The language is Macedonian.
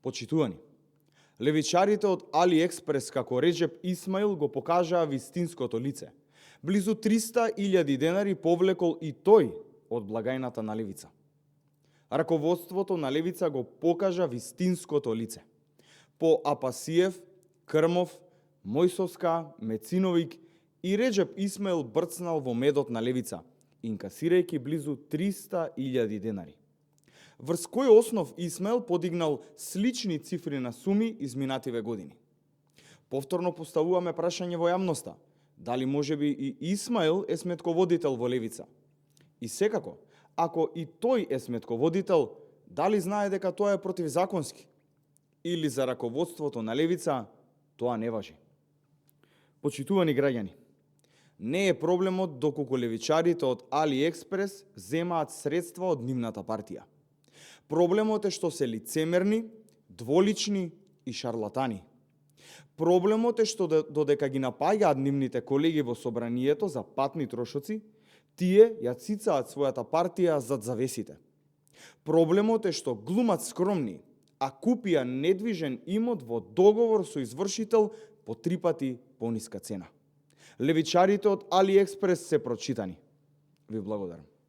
Почитувани, левичарите од AliExpress како Реджеп Исмаил го покажаа вистинското лице. Близу 300.000 денари повлекол и тој од благајната на Левица. Раководството на Левица го покажа вистинското лице. По Апасиев, Крмов, Мојсовска, Мециновик и Реджеп Исмаил брцнал во медот на Левица, инкасирајќи близу 300.000 денари. Врз кој основ Исмаил подигнал слични цифри на суми изминативе години? Повторно поставуваме прашање во јавноста. Дали можеби и Исмаил е сметководител во Левица? И секако, ако и тој е сметководител, дали знае дека тоа е противзаконски? Или за раководството на Левица тоа не важи? Почитувани граѓани, не е проблемот доколку левичарите од AliExpress земаат средства од нивната партија. Проблемот е што се лицемерни, дволични и шарлатани. Проблемот е што додека ги напаѓаат нивните колеги во собранието за патни трошоци, тие ја цицаат својата партија зад завесите. Проблемот е што глумат скромни, а купија недвижен имот во договор со извршител по 3 пати пониска цена. Левичарите од AliExpress се прочитани. Ви благодарам.